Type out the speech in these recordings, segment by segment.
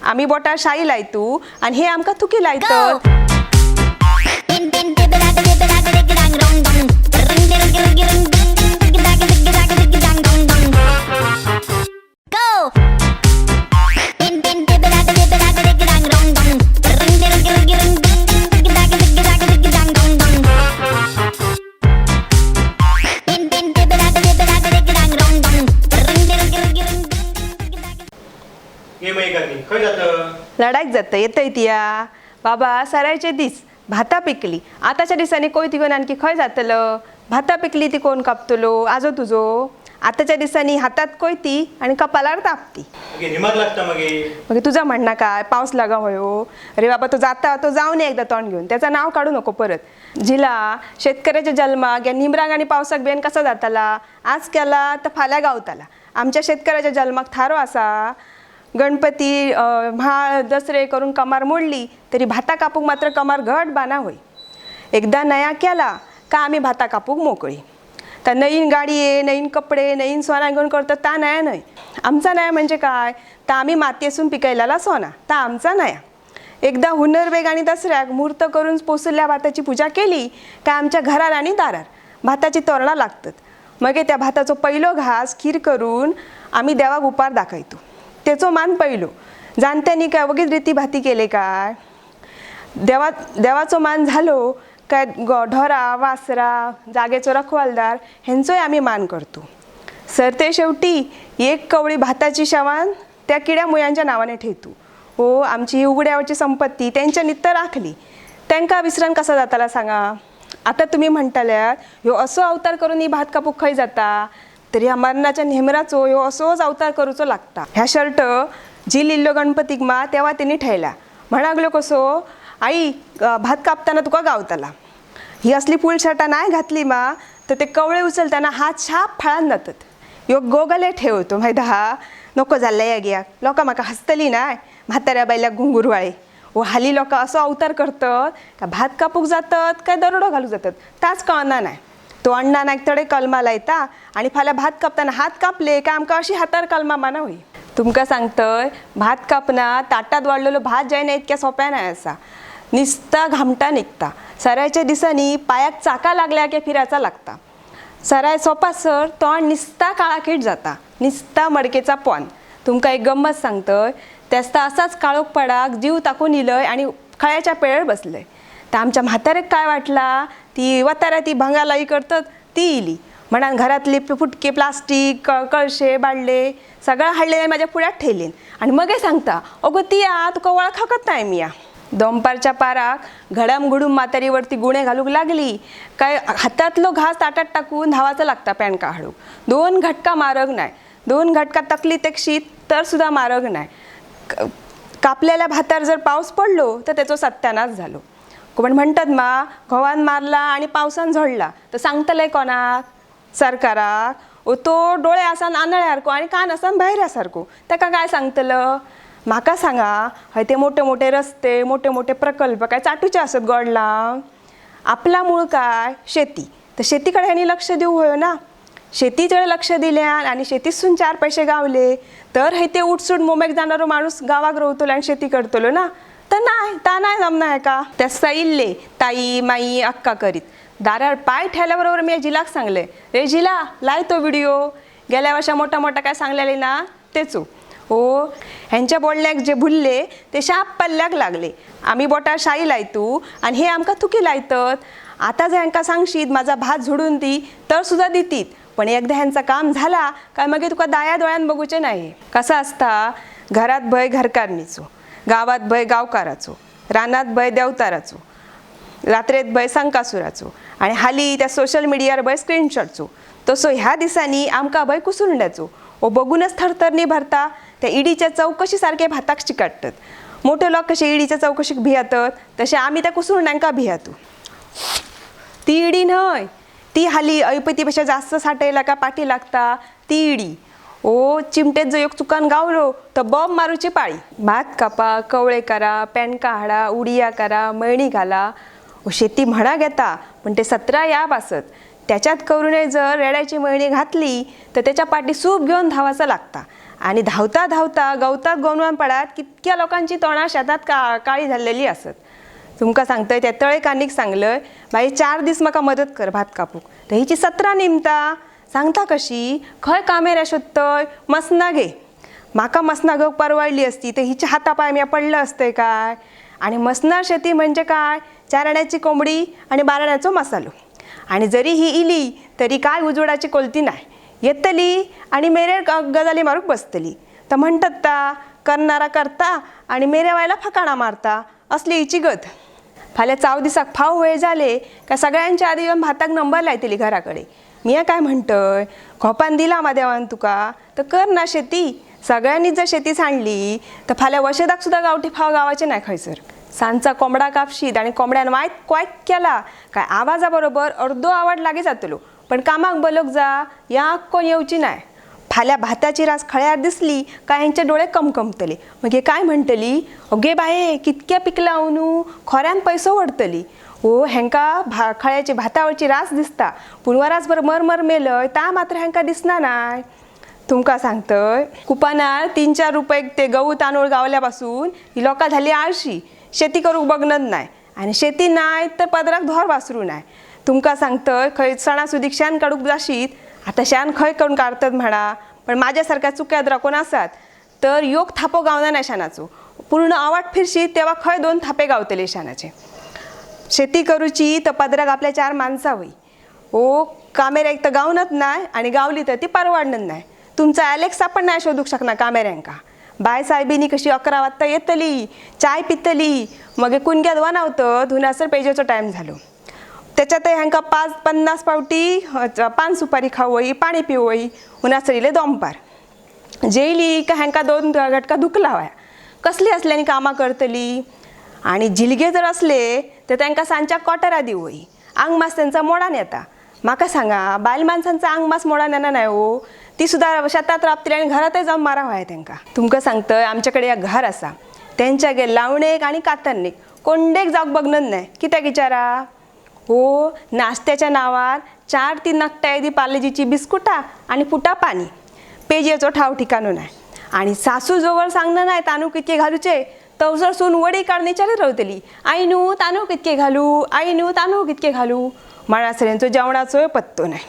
आमी बोटार शाई लायतू आणि हे आमकां थुकी लायतत. Go! ये मयिकांनी खंय जातं? लढायक जातं येतय तिया. बाबा सरायचे दीस भाता पिकली. आताच्या दिसांनी कोयती घेऊन आणखी खंय जातलं? भाता पिकली ती कोण कापतलो? आजो तुजो. आताच्या दिसांनी हातात कोयती आणि कपालार तापती. मगे निमार लागता मगे. मग तुझं म्हणणं काय, पाऊस लागा होयो? अरे बाबा, तो जाता तो जाऊन ये एकदा तोंड घेऊन, त्याचं नाव काढू नको परत. जिला शेतकऱ्याच्या जन्माक या निमरांग आणि पावसाक बेन कसा जाताला? आज केला तर फाल्यां गावताला. आमच्या शेतकऱ्याच्या जन्माक थारो असा. गणपती म्हाळ दसरे करून कमार मोडली तरी भाता कापूक मात्र कमार घट बाना होई. एकदा नया केला का आम्ही भाता कापूक मोकळी. तर नवीन गाडी आहे, नवीन कपडे, नवीन सोना घेऊन करतो ता नया नाही. आमचा नया म्हणजे काय? तर आम्ही मातीसून पिकयलेला सोना ता आमचा नया. एकदा हुनरवेग आणि दसऱ्याक मुहूर्त करून पोसलेल्या भाताची पूजा केली काय आमच्या घरार आणि दारार भाताची तोरणां लागतात. मगे त्या भाताचो पहिलो घास खीर करून आम्ही देवाक उपार दाखयतो, तेचो मान पहिलो. जाणत्यांनी काय वगीच रिती भाती केले काय? देवाचो मान झालो काय ढोरा वासरा जागेचो रखवालदार ह्यांचोय आम्ही मान करतो. सरते शेवटी एक कवळी भाताची शेवान त्या किड्या मुयांच्या नावाने ठेवतो. हो, आमची ही उघड्यावरची संपत्ती त्यांच्या नित्त राखली, त्यांका विसरान कसा जाताला सांगा? आता तुम्ही म्हणताल्यात ह्यो असो अवतार करून ही भात कापूक खंय जाता? तरी ह्या मरणाच्या नेमराचो ह्यो असोच अवतार करूचो लागता. ह्या शर्ट जी लिल्लो गणपतीक मा तेव्हा तेणी ठेयला. म्हणागलो कसो आई, भात कापताना तुका गावताला. ही असली फुल शर्टां नाही घातली मा तर ते कवळे उचलताना हात छाप फाळान जातात. ह्यो गोगले ठेवतो माहिती हा. नको जाल्ले या गियाक, लोकां म्हाका हसतली नाय म्हाताऱ्या बायल्याक घुंगुरवाळे. व हाली लोकां असो अवतार करतात का भात कापूक जातात काय दरोडो घालूक जातात ताच कळना नाय. तो अण्णा नायक तडे कलमा लायता आणि फाल्यां भात कापताना हात कापले काय आमकां अशी हातार कलमा माना होई. तुमकां सांगतय, भात कापना ताटात वाडलेलो भात जायना इतक्या सोंप्या नाय आसा. निसता घामटा निघता. सरायच्या दिसांनी पायाक चाका लागल्या की फिराचा लागता. सराय सोपासर तोंड निसता काळाकीट जाता, निसता मडकेचा पोन. तुमकां एक गंमत सांगतय, तेस्ता असाच काळोख पडाक जीव ताकून इलय आणि खळ्याच्या पेळेर बसलय. तर आमच्या म्हातारेक काय वाटला, ती वतारा ती भंगालाई करतात ती इली म्हणान घरातले फुटके प्लास्टीक कळशे बाडले सगळं हाडले आणि माझ्या फुड्यात ठेयलेन. आणि मगे सांगता, अगो ती आ तुका वळखाकत नाही मी या. दंपारच्या पाराक घडामघडूम म्हातारीवरती गुणे घालूक लागली काय हातातलो घास ताटात टाकून धावाचा लागता पॅनका हाडूक. दोन घटका मारग नाही, दोन घटका तकली तेकशीत तर सुद्धा मारग नाही. कापलेल्या भातार जर पाऊस पडलो तर त्याचो सत्यानाश झालो. कोण म्हणतात मा घोवान मारला आणि पावसान झडला तर सांगतले कोणाक? सरकाराक. ओ तो डोळे आसान आंधळ्यासारको आणि कान आसान भायऱ्यासारको, ताका काय सांगतलं? म्हाका सांगा, हय ते मोठे मोठे रस्ते, मोठे मोठे प्रकल्प काय चाटूचे आसत गोडला? आपला मूळ काय? शेती. तर शेतीकडे ह्यांनी लक्ष देऊ होयो ना. शेतीकडे लक्ष दिल्यान आणि शेतीसून चार पैसे गावले तर हे ते उठसूट मुंबईक जाणारो माणूस गावाक रवतलो आणि शेती करतलो ना. तर नाही ता नाही जमणार का? त्या सैल्ले ताई माई अक्का करीत दारार पाय ठेवल्याबरोबर मी जिलाक सांगले, रे जिला लाय तो व्हिडिओ, गेल्या वर्षा मोठा मोठा काय सांगलेले ना तेचो. हो, ह्यांच्या बोलण्याक जे भुलले ते शाप पल्ल्याक लागले. आम्ही बोटार शाई लायतू आणि हे आमकां थुकी लायतत. आता जर ह्यांका सांगशीत माझा भात झोडून दी तर सुद्धा दितीत, पण एकदा ह्यांचा काम झाला काय मागीर तुका दाया दोळ्यान बघूचे नाही. कसा असता, घरात भय घरकारणीचो, गावात भय गावकाराचो, रानात भय देवताराचो, रात्रेत भय संकासुराचो आणि हाली त्या सोशल मिडियार भय स्क्रीनशॉटचो. तसो ह्या दिसांनी आमकां भय कुसुंड्याचो. ओ बघूनच थरथरणी भरता. त्या इडीच्या चौकशी सारखे भाताक चिकाटत. मोठे लोक कसे इडीच्या चौकशीक भियातत तसे आम्ही त्या कुसुंड्यांका भियातो. ती इडी न्हय, ती हाली ऐपतीपेक्षा जास्त साठयला का पाठी लागता ती इडी. ओ चिमटेत जर एक चुकान गावलो तर बॉम्ब मारूची पाळी. भात कापा, कवळे करा, पॅनका हाडा, उडिया करा, मळणी घाला. ओ शेती म्हणा घेता पण ते 17 याब असत. त्याच्यात करूनय जर रेड्याची मळणी घातली तर त्याच्या पाठी सूप घेऊन धावाचा लागता. आणि धावता धावता गवतात गोंदवान पडात कितक्या लोकांची तोंडां शेतात काळी झालेली आसत. तुमकां सांगतय त्या तळेकान्नीक सांगलंय, बाई 4 दीस म्हाका मदत कर भात कापूक. तर हिची 17 निमता सांगता कशी खंय कामेऱ्या सोदतय मसना घे. म्हाका मसना घेवंक परवडली असती तर हिच्या हातापाय मी पडलं असतंय काय. आणि मसनार शेती म्हणजे काय, 4 आण्याची कोंबडी आणि 12 आण्याचो मसालो. आणि जरी ही इली तरी काय उजवडाची कोलती नाही, येतली आणि मेरे गजाली मारूक बसतली. तर म्हणतात ता करणारा करता आणि मेरे व्हायला फकाणा मारता, असली हिची गत. फाल्यां चाव दिसाक फाव वेळ जाले काय सगळ्यांच्या आदी येवन भाताक नंबर लायतली घराकडे. मिया काय म्हणतय, खोपान दिला मा देवान तुका तर कर ना शेती. सगळ्यांनी जर शेती सांडली तर फाल्यां वशेदाक सुद्दां गांवठी फाव गावाचे नाही खंयसर. सांजचा कोंबडा कापशीत आणि कोंबड्यान वायट क्वायट केला काय आवाजा बरोबर अर्दो आवाज लागीं जातलो, पण कामाक बलोक जा या कोण येवची नाही. फाल्यां भाताची रास खळ्यार दिसली काय हेंचे डोळे कमकमतले. मगीर काय म्हणटली, अगे बाये कितक्या पिकला न्हू, खोऱ्यान पयसो व्हरतली. ओ हेंका खळ्याची भातावरची रास दिसता, पूण वरासभर मरमर मेलय ता मात्र हेंका दिसना नाय. तुमकां सांगतय कुपानार 3-4 रुपये ते गहू तांदूळ गावल्या पासून ही लोकां झाली आळशी, शेती करूंक बगनत नाय आनी शेती नाय तर पदराक धोर वासरू नाय. तुमकां सांगतय खंय सणासुदीक शेण काडूंक जाशीत, आतां शेण खंय करून काडतत म्हणा, पण म्हाज्या सारक्या चुक्यात राखून आसात तर योग थापो गावना ना शेणाचो, पूर्ण आवाट फिरशीत तेव्हा खंय 2 थापे गावतले शेणाचे. शेती करूची तर पदराक आपल्या 4 माणसां वय. ओ कामेऱ्या एक तर गावनत नाय आणि गावली तर ती परवडनत नाय. तुमचा ॲलेक्सा पण नाही शोधूक शकना कामेऱ्यांका. बाय साहेबिनी कशी 11 वाजता येतली, चाय पितली, मग कुणग्यात वनावतं धुनासर पेजेचो टायम झालो. त्याच्यातही ह्यांका 5-50 पावटी पान सुपारी खावई, पाणी पिवई, उन्हासर इले दोंपार जेली का ह्यांका 2 घटका दुखला व्हाया. कसली असल्यानी कामां करतली. आणि झिलगे जर असले तर तांकां सांजच्या कोटरा दिवई, आंगमास तेंचा मोडान येता. म्हाका सांगा बायल माणसांचा आंगमास मोडान येना नाय हो, ती सुद्दां शेतात राबतली आनी घरातय जावन मारा व्हाय तेंकां. तुमकां सांगतय आमच्याकडे एक घर आसा, तेंच्या गे लावणेक आनी कातरणेक कोंडेक जावंक बगनत नाय. कित्याक विचारा, हो नाश्त्याच्या नावार 4-3 नकट्या येदी पार्लेजीची बिस्कुटां आनी पुटा पाणी, पेजेचो ठाव ठिकाणो नाय. आनी सासू जवळ सांगना नाय तांदूळ कितके घालूचे, तवसर सून वडी काडून विचारीत रावतली, आई न्हू तांदूळ कितके घालू, आई न्हू तांदूळ कितके घालू. माणासऱ्यांचो जेवणाचोय पत्तो नाय.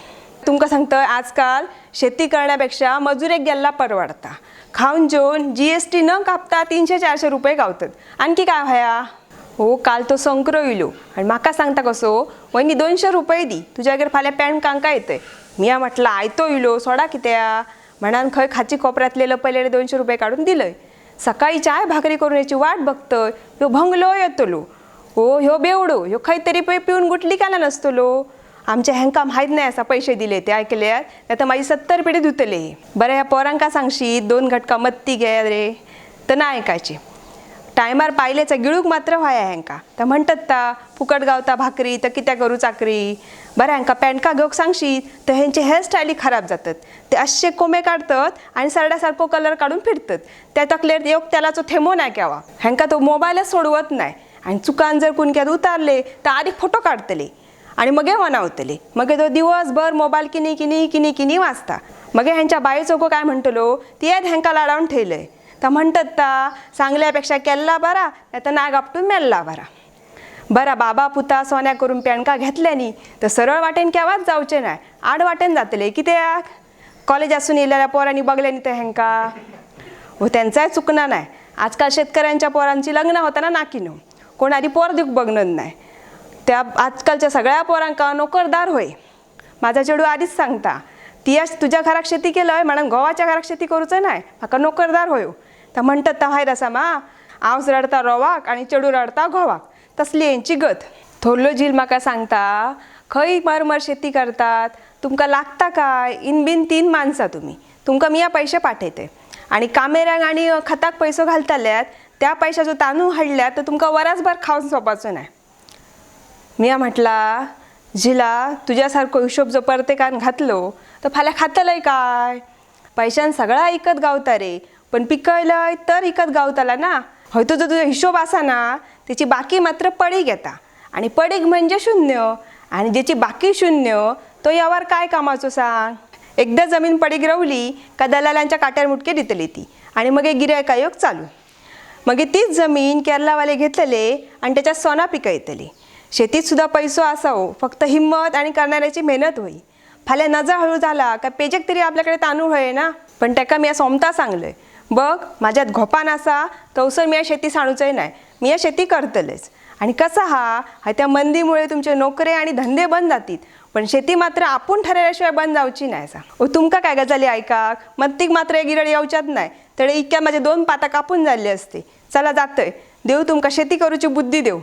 तुमकां सांगतय आजकाल शेती करण्यापेक्षा मजुरेक गेल्ला परवडता. खावन जेवन GST न कापता 300-400 रुपये गावतात, आणखी काय व्हाया. हो काल तो संक्रो इलो आणि म्हाका सांगता कसो, वयनी 200 रुपये दी तुज्यागेर फाल्यां पॅन्ट कांका येतय. मिया म्हटलं आयतो इलो सोडा कित्या म्हणान खंय खाची कोपऱ्यांतले लपयलेले 200 रुपये काडून दिलय. सकाळी चाय भाकरी करून याची वाट बघतय, ह्यो भंगलो येतलो, हो ह्यो बेवडो, ह्यो खंय तरी पळय पिवन गुटली काला नसतलो. आमच्या हेंका माहीत नाही आसा पैसे दिले ते ऐकल्यार, नाही तर माझी 70 पिढी धुतले. बरं ह्या पोरांका सांगशीत 2 घटका मत्ती घे रे तर ना ऐकायचे. टायमार पायलेचा गिळूक मात्र व्हाया हेंका. तर म्हणतात ता फुकट गावता भाकरी तर कित्या करू चाकरी. बरं हेंका पॅन्टका घेवंक सांगशीत तर हेंचे हेअरस्टायली खराब जातात, ते अशे कोमे काडतात आणि सरड्यासारको कलर काडून फिरतात. त्या तकलेर एक तेलाचो थेंबो नाही केवा. हेंका तो मोबायलच सोडवत नाही आणि चुकान जर कुणक्यात उतारले तर आधी फोटो काडतले आणि मगे वनावतले. मगे तो दिवसभर मोबायल किनी किनी किनी किनी वाचता. मगे हेंच्या बायचो काय म्हणटलो तियेत हेंका लाडावन ठेयलंय. तर म्हणतात ता सांगल्यापेक्षा केल्ला बरा, नाही तर नाग आपटून मेल्ला बरा. बरा बाबा पुता सोन्या करून पेणका घेतल्यानी तर सरळ वाटेन केव्हाच जावचे नाही, आड वाटेन जातले. कित्याक कॉलेजासून येयलेल्या पोरांनी बघल्यानी तर हेंका हो त्यांचाय चुकना नाही. आजकाल शेतकऱ्यांच्या पोरांची लग्न होताना नाकी न्हू, कोण आधी पोर दिवंक बघनत नाही. त्या आजकालच्या सगळ्या पोरांका नोकरदार होय. माझा चेडू आधीच सांगता, तिया तुझ्या घराक शेती केलंय म्हणून घोवाच्या घराक शेती करूचं नाही, म्हाका नोकरदार होयो. तर म्हणतात ता माहीत आसा मा, आवस रडता रोवाक आणि चेडू रडता घोवाक, तसली हेंची गत. थोरलो झील म्हाका सांगता, खंय मरमर शेती करतात, तुमकां लागता काय, इन बीन 3 माणसां तुमी, तुमकां मिया पैसे पाठयते आणि कामेऱ्यांक आणि खताक पैसो घालतल्यात त्या पैशाचो तांदूळ हाडल्यात तर तुमकां वरासभर खावन सोंपाचो नाय. मिया म्हटला, झिला तुज्या सारको हिशोब जो परतेकान घातलो तर फाल्यां खातलय काय, पैशान सगळा इकत गावता रे, पण पिकयलय तर इकत गावतला ना. हय तुजो तुजो हिशोब आसा ना तेची बाकी मात्र पडीक येता आणि पडीक म्हणजे शून्य, आणि ज्याची बाकी शून्य तो यावर काय कामाचो सांग. एकदा जमीन पडीक रवली का दलालांच्या काट्यार मुटके दितली ती आणि मग गिरायक आयोग चालू. मग तीच जमीन केरलावाले घेतलेले आणि त्याच्यात सोना पिकयतले. शेतीत सुद्धा पैसो असावो, फक्त हिम्मत आणि करणाऱ्याची मेहनत होई. फाल्यां नजर हळू झाला का पेजेक तरी आपल्याकडे तांदूळ होय ना. पण त्याका मी सोमता सांगलंय, बघ माझ्यात घोपान असा तवसर मी या शेती सांडूचंय नाही, मी या शेती करतलेच. आणि कसा हा हा त्या मंदीमुळे तुमचे नोकरे आणि धंदे बंद जातील, पण शेती मात्र आपण ठरवल्याशिवाय बंद जावची नाही सा. ओ तुमका काय गजाली ऐकाक मत्तीक मात्र एक गिरड येवच्यात नाही, तरी इतक्या माझे 2 पाता कापून झाले असते. चला जातय, देव तुमका शेती करूची बुद्धी देऊ.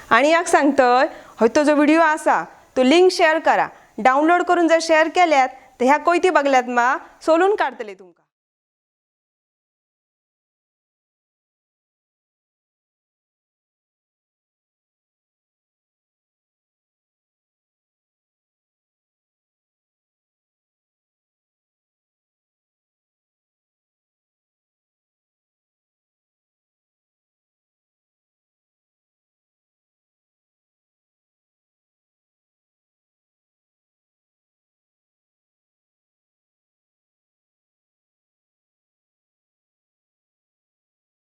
आणि याक सांगतय, हय तो जो व्हिडिओ असा तो लिंक शेअर करा, डाउनलोड करून जर शेअर केल्यात तर ह्या कोयती बघल्यात मा सोलून काढतले तुमका.